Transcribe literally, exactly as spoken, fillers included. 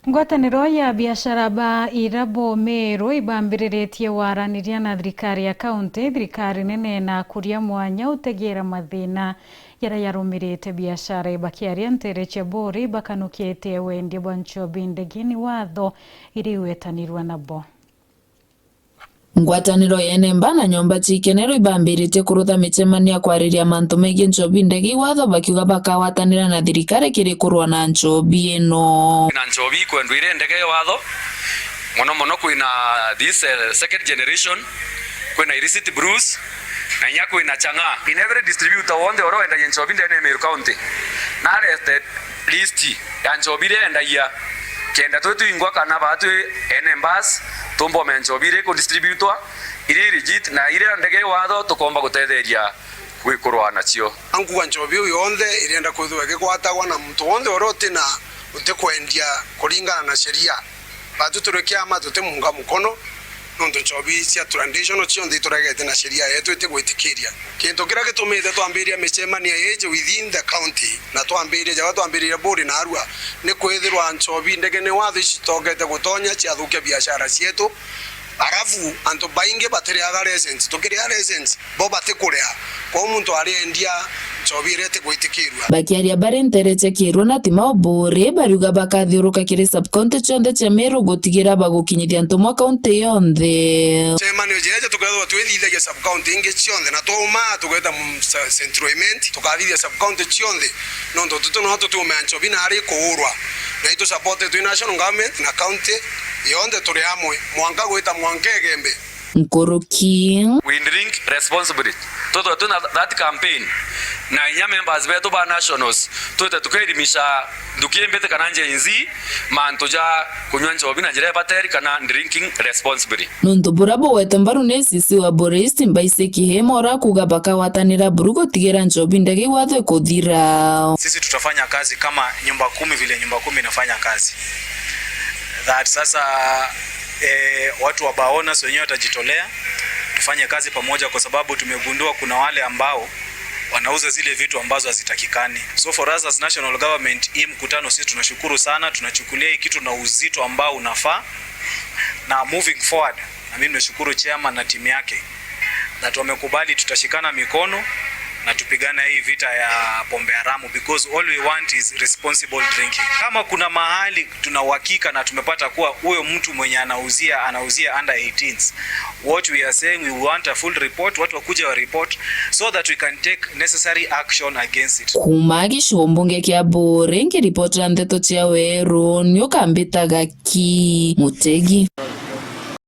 Ngwataniro ya biashara ba Irabu Meru ibambiriritie waraniria na thirikari ya kaunti, thirikari nene na akuria mwanya utegeera mathina jaria jarumirite biashara. Bakiaria nteere cia Buuri, bakanukitie wendia bwa nchobi ndegeni watho iria igwetanirwe nabo. Ngwataniro ya Enemba na nyomba cia ikenero ibambiritie kurutha micemanio ya kwariria mantu megii nchobi ndegei watho, bakiuga bakagwatanira na thirikari kiri kurua na nchobi ino. Na nchobi ikwendwa iri ndegei watho, mono mono kwina this, eh, second generation, kwina illicit brews, na inya kwina chang'aa. In every distributor wonthe uria wendagia nchobi ndene ya Meru County, na arete list ya nchobi iria endagia, kenda twi twingwa kana baa twi ene mbas tumbomea nchobi iria ikudistributwa, iria i legit na iria ndegei watho tukomba gutetheria gwi kurua nacio. Ankuga nchobi iu yonthe irienda kwithirwa igigwatagwa na muntu wonthe uria utina, utikwendia kuringana na sheria. Batu turi kiama tutimunga mukono, nontu nchobi cia traditional cionthe ituregete na sheria yetu itigwitikiria. Kintu kiria gitumite twambiria micemanio iji within the county, na twambiria, jaba twambiririe Buuri na Arua, ni kwithirwa nchobi ndegeni watho ici citogete gutonya ciathukia biashara cietu, arafu antu baingi batiriaga license. Tukiriaga license, bo batikuria, kwou muntu ariendia nchobi iria itigwitikirua. Bakiaria bari nteere cia Kirua na Timau Buuri, bariuga bakathiuruka kiri sub-county cionthe cia Meru gutigira bagukinyithia ntumwa kaunti yonthe. Cemanio jeje tukethirwa twithithagia sub-county ingi cionthe, na twauma tugeta mu-, sa-, Central Imenti, tukathithia sub-county cionthe, nontu tutu no tutiumea nchobi na ari kuurwa, na itu supported twi national government na county yonthe turi amwe, mwanka gwita mwanka Igembe. Nkuruki. We drink responsibly. Twithwe twina that campaign, na inya members betu ba nationals, twite tukeelimisha nthuki imbiti kana Gen Z mantu ja kunywa nchobi na njira ibateri kana drinking responsibly. Nuntu bura bugwetwe mbaru ni A C C wa Buuri East, Mbaise Kihima, ura akuga bakagwatanira buru gutigira nchobi ndegei watho ikuthira. Sisi tutafanya kazi kama nyumba kumi, vile nyumba kumi inafanya kazi. That sasa, eh, watu wa bar owners wenyewe watajitolea, tufanye kazi pamoja, kwa sababu tumegundua kuna wale ambao wanauza zile vitu ambazo hazitakikani. So for us as national government, hii mkutano sisi tunashukuru sana, tunachukulia hii kitu na uzito ambao unafaa, na moving forward, na mimi nimeshukuru chairman na timu yake that wamekubali tutashikana mikono na tupigane hii vita ya pombe haramu, because all we want is responsible drinking. Kama kuna mahali tuna uhakika na tumepata kuwa huyo mtu mwenye anauzia, anauzia under eighteens, what we are saying, we want a full report, watu wakuje wa report so that we can take necessary action against it. Kuuma gicigo mbunge kia Buuri, nkiripotera nteto cia Weru, ni ukambitaga ki Mutegi.